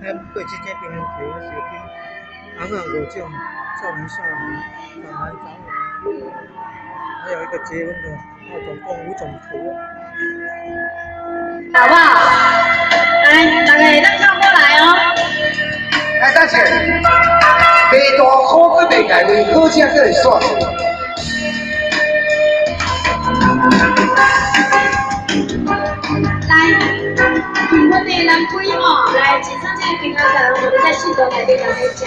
咱过这这平安溪是去尪仔五种，少年少女，壮男壮女，還有一個結婚的，總共五種圖。好不好？來，大家會當唱過來哦。來，等下，袂大苦，閣袂礙胃，好食閣會爽。來，阮的人開哦，來，一生這個平安茶，我們在四桌內底共你食。